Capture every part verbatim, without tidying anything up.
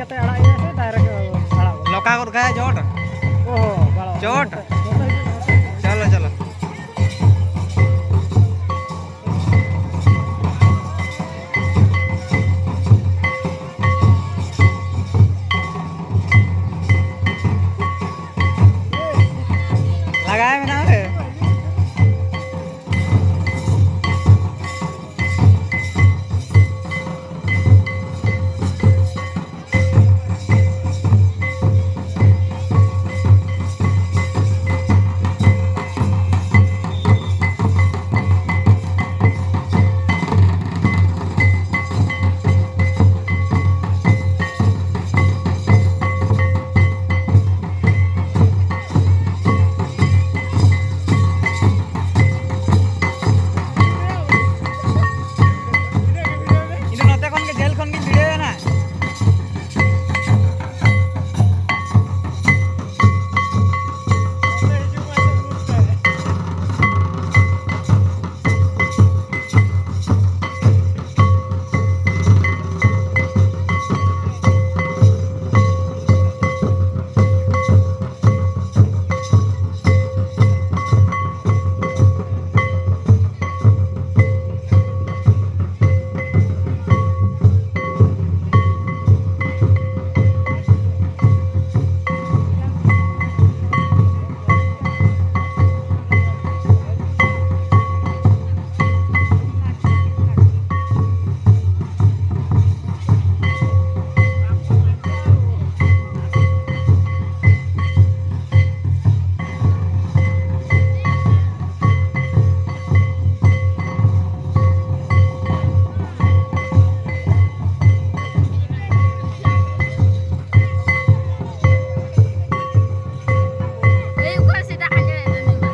ᱠᱟᱛᱮ ᱟᱲᱟᱜ ᱦᱩᱭᱩᱜᱼᱟ ᱥᱮ ᱰᱟᱭᱨᱮᱠᱴ ᱟᱲᱟᱜ ᱜᱚᱫ? ᱞᱚᱠᱟ ᱜᱚᱫ ᱠᱟᱭᱟ ᱪᱚᱴ᱾ ᱚ, ᱵᱟᱲᱟ᱾ ᱪᱚᱴ᱾ ᱱᱚᱛᱮ ᱦᱤᱡᱩᱜ ᱢᱮ, ᱱᱚᱛᱮ ᱦᱤᱡᱩᱜ ᱢᱮ᱾ ᱪᱚᱞᱚ, ᱪᱚᱞᱚ᱾ ᱞᱟᱜᱟᱭ ᱢᱮ ᱱᱟᱦᱟᱜ ᱨᱮ᱾ ᱤᱧ ᱫᱚ ᱱᱚᱛᱮ ᱠᱷᱚᱱ ᱜᱮ, ᱡᱷᱟᱹᱞ ᱠᱷᱚᱱ ᱜᱤᱧ ᱵᱷᱤᱰᱤᱭᱳᱭᱟ ᱱᱟ᱾ ᱮᱭ, ᱚᱠᱚᱭ ᱥᱮᱫᱟᱜ ᱟᱸᱡᱚᱢᱮᱫ ᱫᱚ ᱱᱩᱭ ᱢᱟ?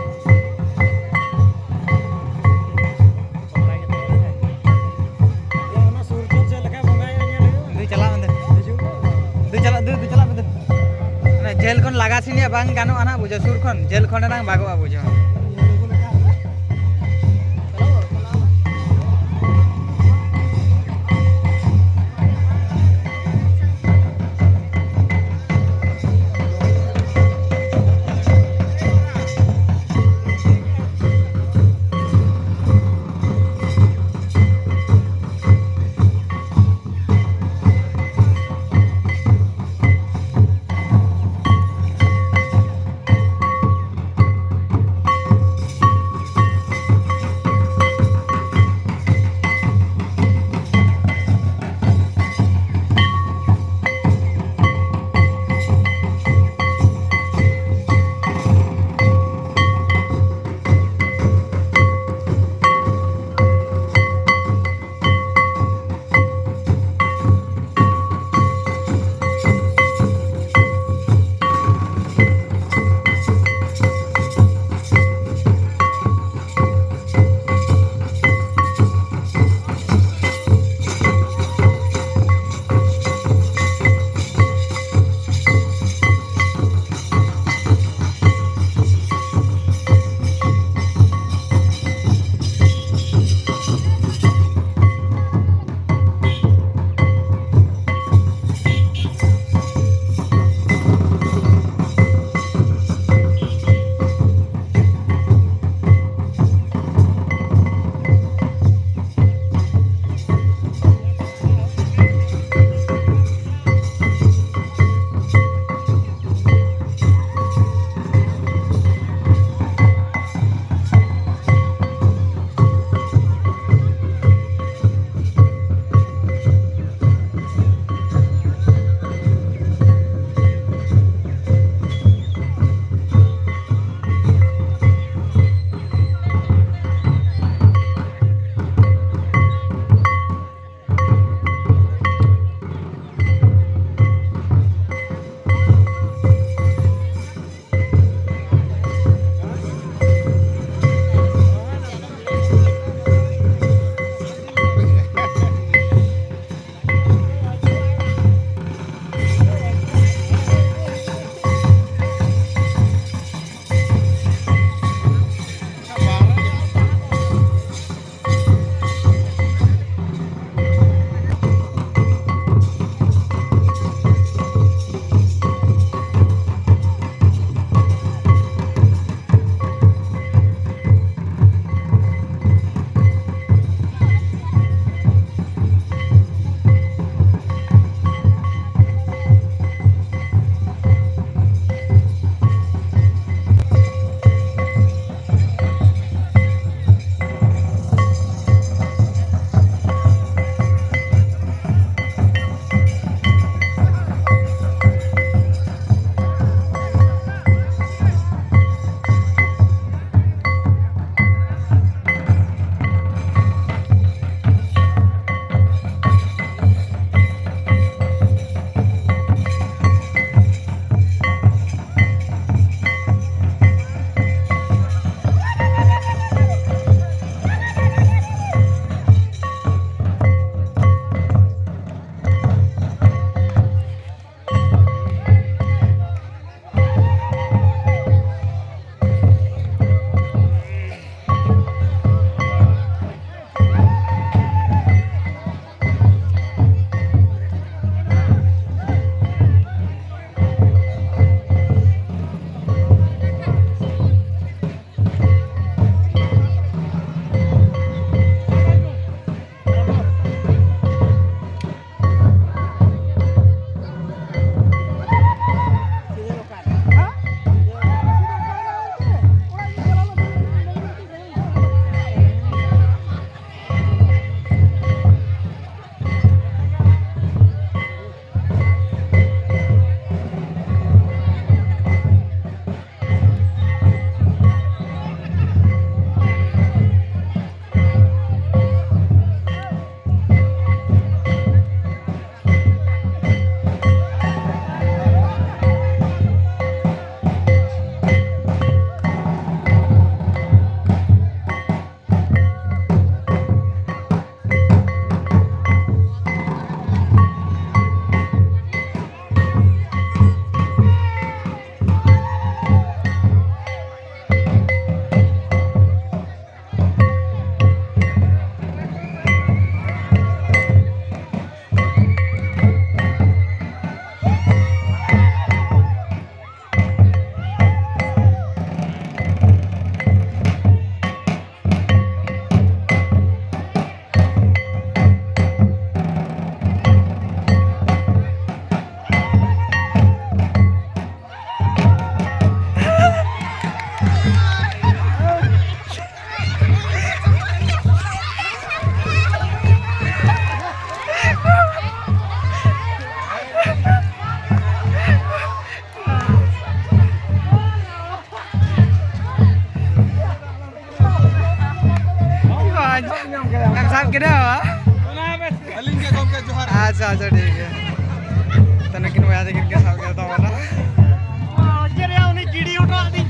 ᱚᱱᱟ ᱥᱩᱨ ᱠᱷᱚᱱ ᱪᱮᱫ ᱞᱮᱠᱟ ᱵᱚᱸᱜᱟᱭᱟ ᱧᱮᱞ ᱦᱩᱭᱩᱜᱼᱟ᱾ ᱫᱩ ᱪᱟᱞᱟᱜ ᱢᱮ ᱫᱩ᱾ ᱦᱤᱡᱩᱜ ᱢᱮ᱾ ᱫᱩ ᱪᱟᱞᱟᱜ, ᱫᱩ, ᱫᱩ ᱪᱟᱞᱟᱜ ᱢᱮ ᱫᱩ᱾ ᱚᱱᱟ ᱡᱷᱟᱹᱞ ᱠᱷᱚᱱ ᱞᱟᱜᱟ ᱥᱮᱱ ᱭᱟ ᱵᱟᱝ ᱜᱟᱱᱚᱜᱼᱟ ᱱᱟᱦᱟᱜ, ᱵᱩᱡᱷᱟᱹᱣ, ᱥᱩᱨ ᱠᱷᱚᱱ ᱡᱷᱟᱹᱞ ᱠᱷᱚᱱ ᱨᱮᱱᱟᱝ ᱵᱟᱜᱚᱜᱼᱟ, ᱵᱩᱡᱷᱟᱹᱣ᱾ ᱮᱢ ᱥᱟᱵ ᱠᱮᱫᱟ? ᱟᱹᱞᱤᱧ ᱜᱮ ᱜᱚᱢᱠᱮ, ᱡᱚᱦᱟᱨ᱾ ᱟᱪᱪᱷᱟ, ᱟᱪᱪᱷᱟ, ᱴᱷᱤᱠ ᱜᱮᱭᱟ᱾ ᱛᱚ, ᱱᱩᱠᱤᱱ ᱵᱚᱭᱦᱟ ᱛᱟᱹᱠᱤᱱ ᱠᱤᱱ ᱥᱟᱵ ᱠᱮᱫ ᱛᱟᱵᱚᱱᱟ᱾ ᱪᱮᱫ ᱨᱮᱭᱟᱜ ᱩᱱᱤ ᱜᱤᱰᱤ ᱦᱚᱴᱚᱣᱟᱫᱤᱧ?